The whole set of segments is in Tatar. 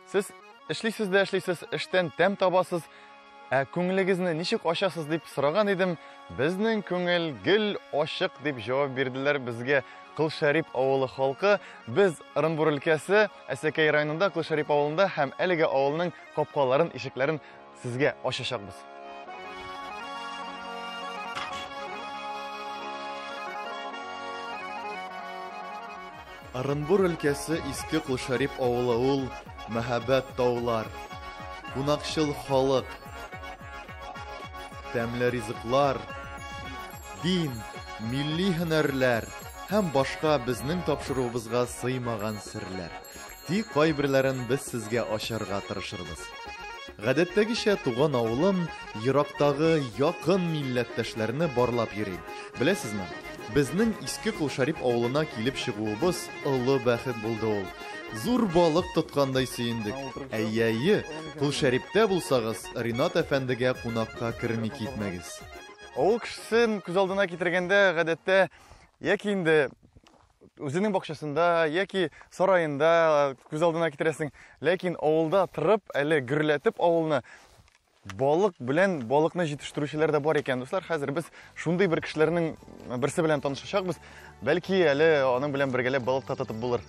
Сез эшлисез дә эшлисез, эштән тәм табасыз, ә күңелегезне ничек ачасыз дип сораган идем. Безнең күңел гел ачык дип җавап бирделәр безгә Колшәрип авылы халкы. Без Ырынбур өлкәсе Әсәкәй районында Колшәрип авылында һәм әлеге авылның капкаларын, ишекләрен сезгә ачачакбыз. Ырынбур өлкәсе Иске Колшәрип авылы ул мәһабәт таулар, кунакчыл халык, тәмле ризыклар, дин, милли һөнәрләр һәм башка безнең тапшыруыбызга сыймаган серләр. Тик кайберләрен без сезгә ачарга тырышырбыз. Гадәттәгечә туган авылым, ерактагы якын милләттәшләрне барлап йөри. Беләсезме, безнең Иске Колшәрип авылына килеп чыгуыбыз олы бәхет булды ул. Зур балык тоткандай сөендек. Әйе-әйе, Колшәриптә булсагыз, Ринат әфәндегә кунакка керми китмәгез. Авыл кешесен күз алдына китергәндә, гадәттә, яки инде үзенең бакчасында яки сараенда күз алдына китерәсең. Ләкин авылда торып, әле гөрләтеп авылны балык белән балыкны җитештерүчеләр дә бар икән. Дуслар, хәзер без шундый бер кешеләрнең берсе белән танышачакбыз. Бәлки әле аның белән бергәләп балык та тотып булыр.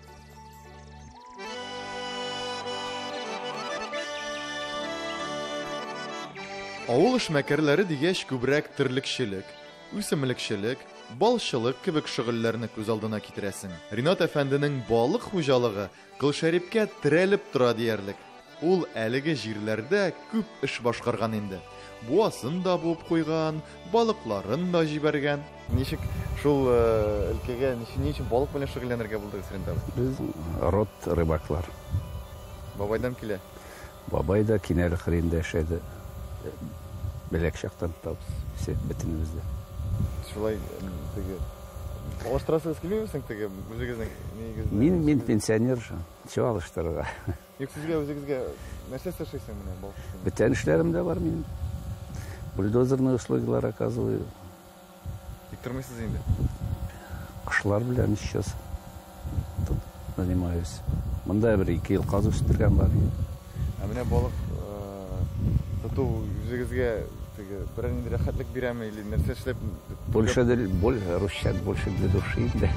Авыл эшмәкәрләре дигәч, күбрәк терлекчелек, үсемлекчелек, балчылык кебек шөгыльләрне күз алдына китерәсең. Ринат әфәнденең балык хуҗалыгы Колшәрипкә терәлеп тора диярлек. Ул әлеге җирләрдә күп эш башкарган инде. Буасын да буып куйган, балыкларын да җибәргән. Ничек шул өлкәгә, ни өчен балык белән шөгыльләнергә булдыгыз, Ринат абый? Без род рыбаклар. Бабайдан килә? Бабай да Кинәле кырыенда яшәде. Бәләк чактан тотабыз, все, бөтенебез дә. Шулай теге алыштырасыгыз килмиме соң теге үзегезнең нигезне? Мин, мин пенсионер, чего алыштырырга? Юк, сезгә үзегезгә нәрсә эшлисең менә балык өчен? Бүтән эшләрем дә бар минем. Бульдозерные услугалар оказываю. Тик тормыйсыз инде. Кошлар белән сейчас тут занимаюсь. Монда бер ике ел каз үстергән бар. Ә менә балык тоту үзегезгә теге берәр нинди рәхәтлек бирәме или нәрсә эшләп? Больше для, больше, русча больше для души инде.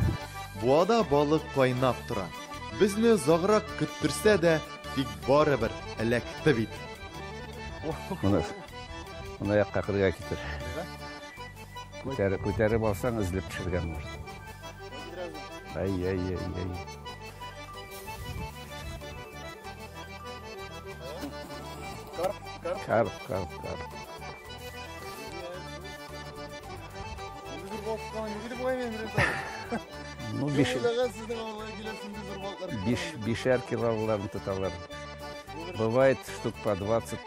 Буада балык кайнап тора. Безне озаграк көттерсә дә, тик барыбер эләкте бит. Моны, моны якка кырга китер. Күтәреп, күтәреп алсаң, өзелеп төшергән может. Ай, ай, ай, ай. Карп, карп. Карп, карп, карп. Ну, биш, биш, бишәр килоларын тоталар. Бывает штук по 20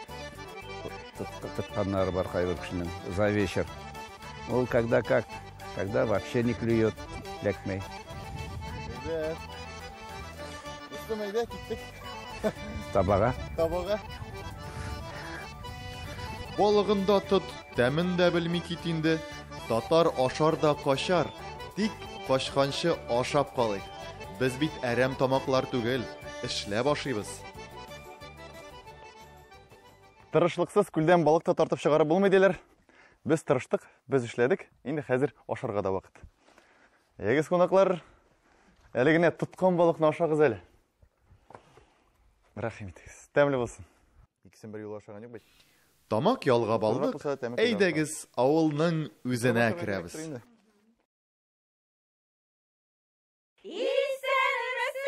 тотканнары бар кайбер кешенең за вечер. Ул когда как, когда вообще не клюет, эләкмәй. Әйбәт. Дустым, әйдә, киттек. Табага. Табага. Балыгын да тот, тәмен дә белми кит инде. Татар ашар да качар. Тик качканчы ашап калыйк. Без бит әрәм тамаклар түгел, эшләп ашыйбыз. Тырышлыксыз күлдән балык та тартып чыгарып булмый диләр. Без тырыштык, без эшләдек. Инде хәзер ашарга да вакыт. Ягез, кунаклар, әле генә тоткан балыкны ашагыз әле. Рәхим итегез. Тәмле булсын. Икесен бер юлы ашаган юк бит. Тамак ялгап алдык. Әйдәгез, авылның үзенә керәбез. Исәнмесез,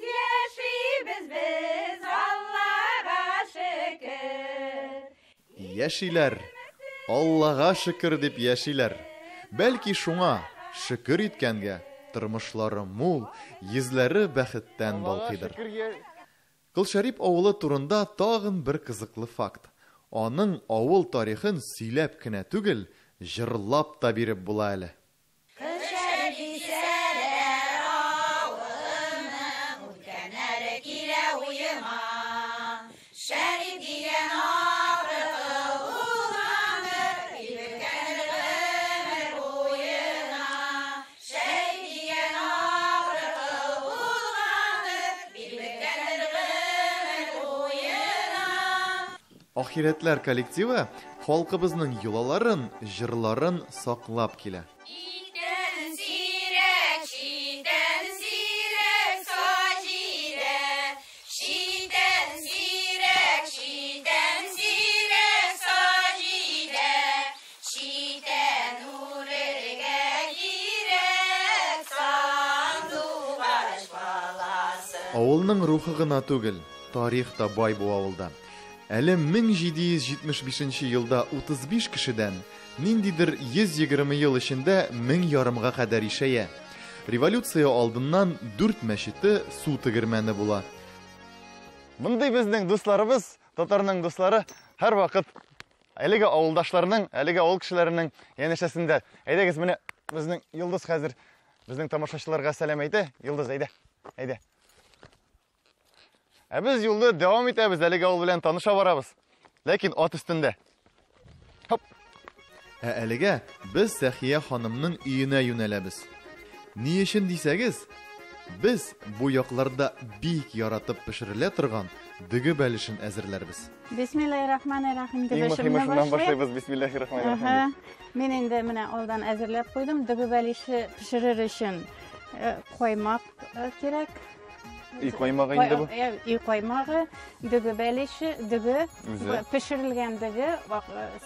яшибез без, Аллага шөкер. Яшиләр, Аллага шөкер дип яшиләр. Бәлки шуңа, шөкер иткәнгә, тормышлары мул, йөзләре бәхеттән балкыйдыр. Колшәрип авылы турында тагын бер кызыклы факт. Аның авыл тарихын сөйләп кенә түгел, җырлап та биреп була әле. Колшәрип дисәләр авылының, үткәннәре килә уема. Шәрип дигән ахры кыл булгандыр, килеп беткәндер гомер буена. Шәрип дигән ахры кыл булгандыр, килеп беткәндер гомер Ахирәтләр коллективы халкыбызның йолаларын, җырларын саклап килә. Читән сирәк, читән сирәк, Саҗидә. Читән сирәк, читән сирәк, Саҗидә. Читән үрергә кирәк, сандугач баласы. Авылның рухы гына түгел, тарих та бай бу авылда. Әле 1775 елда 35 кешедән ниндидер 120 ел эчендә 1500 га кадәр ишәя. Революция алдыннан 4 мәчете, су тегермәне була. Мондый безнең дусларыбыз, татарның дуслары һәрвакыт әлеге авылдашларының, әлеге авыл кешеләренең янәшәсендә. Әйдәгез, менә безнең Йолдыз хәзер безнең тамашачыларга сәлам әйтә. Йолдыз, әйдә, әйдә. Ә без юлны дәвам итәбез, әлеге авыл белән таныша барабыз. Ләкин ат өстендә. Хоп. Ә әлегә без Сәхия ханымның өенә юнәләбез. Ни өчен дисәгез, без бу якларда бик яратып пешерелә торган дөге бәлешен әзерләрбез. Бисмиллаһир-рахманир-рахим дип Иң мөһиме эшемне шуннан башлыйм. башлыйбыз. Бисмиллаһир-рахманир-рахим. Аһа. Мин инде менә алдан әзерләп куйдым. Дөге бәлеше пешерер өчен каймак кирәк. Өй каймагы инде бу? Өй каймагы, дөге бәлеше, дөге, Үзе. пешерелгән дөге,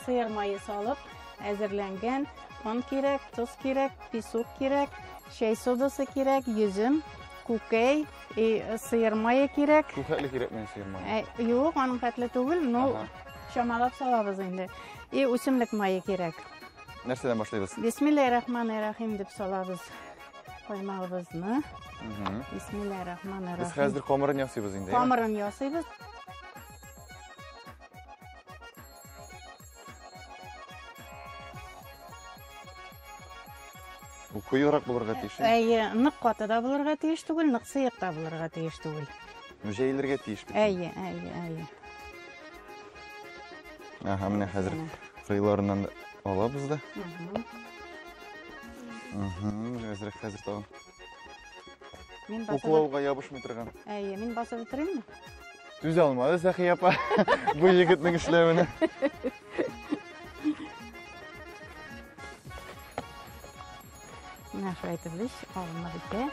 сыер мае салып әзерләнгән. Он кирәк, тоз кирәк, песок кирәк, чәй содасы кирәк, йөзем, күкәй, сыер мае кирәк. Күп хәтле кирәк менә сыер мае? Юк, аның хәтле түгел, но Ага. чамалап салабыз инде. И үсемлек мае кирәк. Нәрсәдән башлыйбыз? Бисмиллаһир-рахманир-рахим дип салабыз каймагыбызны. Бисмиллаһир-рахманир-рахим. Без хәзер камырын ясыйбыз инде, әйме? Камырын ясыйбыз. Бу куерак булырга тиеш. Әйе, нык каты да булырга тиеш түгел, нык сыек та булырга тиеш түгел. Ну, җәелергә тиеш бит. Әйе, әйе, әйе. Аһа, менә хәзер кыйларыннан да алабыз да. Хәзер, хәзер тагын. Мин басып Уклауга ябышмый торган. Әйе, мин басып утырыйммы? Түзә алмады Сәхия апа бу егетнең эшләвенә. Менә шулай итеп без алынып бетә.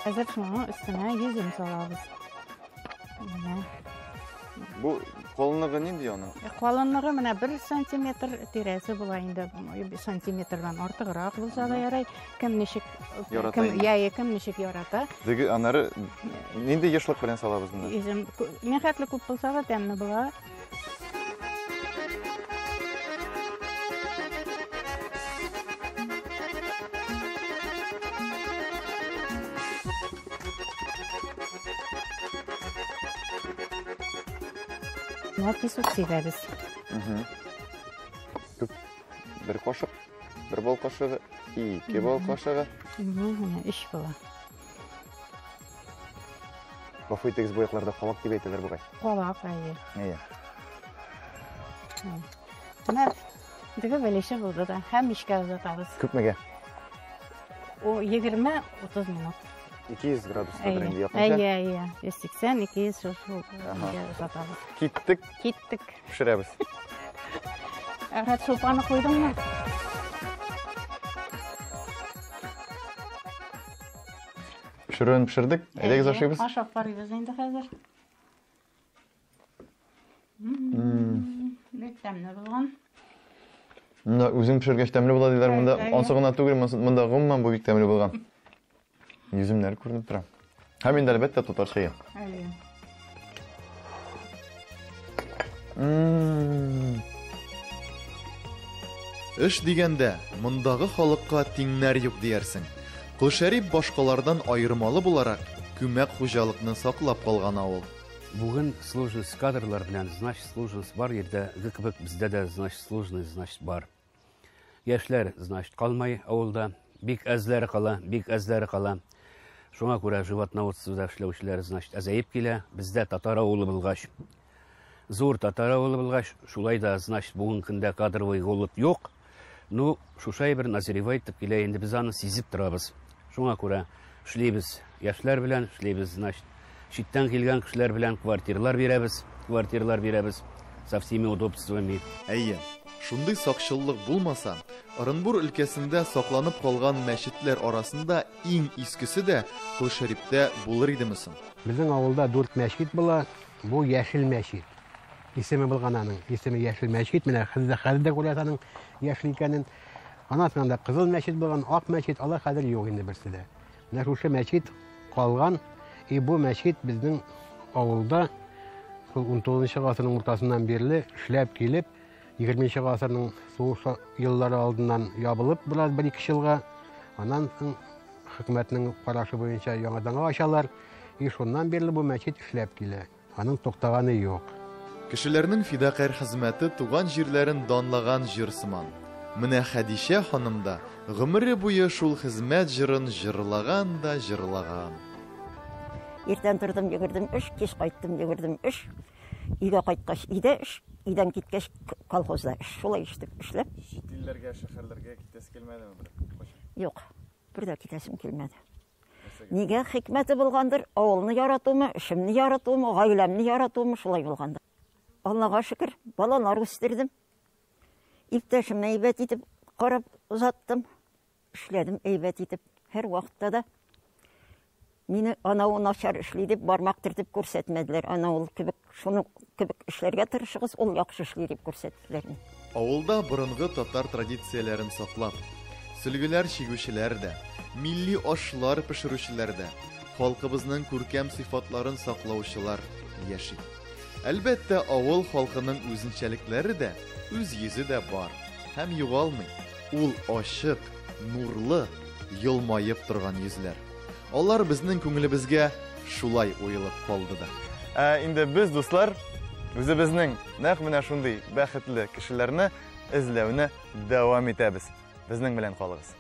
Хәзер шуның өстенә йөзем салабыз. Менә. Бу калынлыгы нинди аның? Калынлыгы менә 1 сантиметр тирәсе була инде. Сантиметрдан артыграк булса да ярай. Кем ничек, Ярата кем, инде. яе, кем ничек ярата. Дөге, аннары нинди ешлык белән салабыз монда? Йөзем ни хәтле күп булса да тәмле була. Менә песок сибәбез. Күп. Бер кашык, бер бал кашыгы, ике бал кашыгы. Менә өч була. Гафу итегез, бу якларда калак дип әйтәләр бугай. Калак, әйе. Әйе. Менә дөге бәлеше булды да. Һәм мичкә озатабыз. Күпмегә? О, 20-30 минут. 200 градустадыр Әйе. инде якынча. Әйе, әйе. 180, 200 шул Ага. озатабыз. Киттек. Киттек. Пешерәбез. Әхәт, шулпаны куйдыңмы? Пешерүен пешердек. Әйдәгез Әйе, ашыйбыз. Ашап карыйбыз инде хәзер. Бик тәмле булган. Монда үзең пешергәч тәмле була диләр. Монда Әйе. ансы гына түгел, монда гомумән бу бик тәмле булган. Йөземнәр күренеп тора. Һәм инде әлбәттә татар чәе. Әйе. Эш дигәндә, мондагы халыкка тиңнәр юк диярсең. Колшәрип башкалардан аермалы буларак, күмәк хуҗалыкны саклап калган авыл. Бүген сложность кадрлар белән, значит, сложность бар ерде, кебек бездә дә, значит, сложность, значит, бар. Яшьләр, значит, калмай авылда, бик әзләре кала, бик әзләре кала. Шуңа күрә животноводствода эшләүчеләр, значит, әзәеп килә. Бездә татар авылы булгач, зур татар авылы булгач, шулай да, значит, бүгенге көндә кадровый голод юк. Ну, шушай бер назревает итеп килә инде, без аны сизеп торабыз. Шуңа күрә эшлибез яшьләр белән, эшлибез, значит, читтән килгән кешеләр белән квартирлар бирәбез, квартирлар бирәбез со всеми удобствами. Әйе, шундый сакчыллык булмаса, Ырынбур өлкәсендә сакланып калган мәчетләр арасында иң искесе дә Колшәриптә булыр идеме соң? Безнең авылда 4 мәчет була. Бу яшел мәчет. Исеме булган аның. Исеме яшел мәчет. Менә хәзер хәзер дә күрәсез аның яшел икәнен. Аннан соң анда кызыл мәчет булган, ак мәчет, алар хәзер юк инде берсе дә. Менә шушы мәчет калган. И бу мәчет безнең авылда шул 19 гасырның уртасыннан бирле эшләп килеп, 20 гасырның сугыш еллары алдыннан ябылып бераз бер-ике елга, аннан соң хөкүмәтнең карашы буенча яңадан ачалар. И шуннан бирле бу мәчет эшләп килә. Аның туктаганы юк. Кешеләрнең фидакарь хезмәте туган җирләрен данлаган җыр сыман. Менә Хәдичә ханым да гомере буе шул хезмәт җырын җырлаган да җырлаган. Иртән тордым, йөгердем эш, кич кайттым, йөгердем эш. Өйгә кайткач өйдә эш, өйдән киткәч колхозда эш. Шулай итеп эшләп. Чит илләргә, шәһәрләргә китәсе килмәдеме бер кайчан? Юк, бер дә китәсем килмәде. Нигә хикмәте булгандыр, авылны яратуымы, эшемне яратуымы, гаиләмне яратуымы шулай булгандыр. Аллага шөкер, балалар үстердем. Иптәшемне әйбәт итеп карап озаттым. Эшләдем әйбәт итеп. Һәр вакытта да мине анау начар эшли дип бармак төртеп күрсәтмәделәр. Ана ул кебек, шуны кебек эшләргә тырышыгыз, ул яхшы эшли дип күрсәттеләр. Авылда борынгы татар традицияләрен саклап, сөлгеләр чигүчеләр дә, милли ашлар пешерүчеләр дә, халкыбызның күркәм сыйфатларын саклаучылар яши. Әлбәттә, авыл халкының үзенчәлекләре дә, үз йөзе дә бар һәм югалмый. Ул ачык, нурлы, елмаеп торган йөзләр. Алар безнең күңелебезгә шулай уелып калды да. Ә инде без, дуслар, үзебезнең нәкъ менә шундый бәхетле кешеләрне эзләүне дәвам итәбез. Безнең белән калыгыз.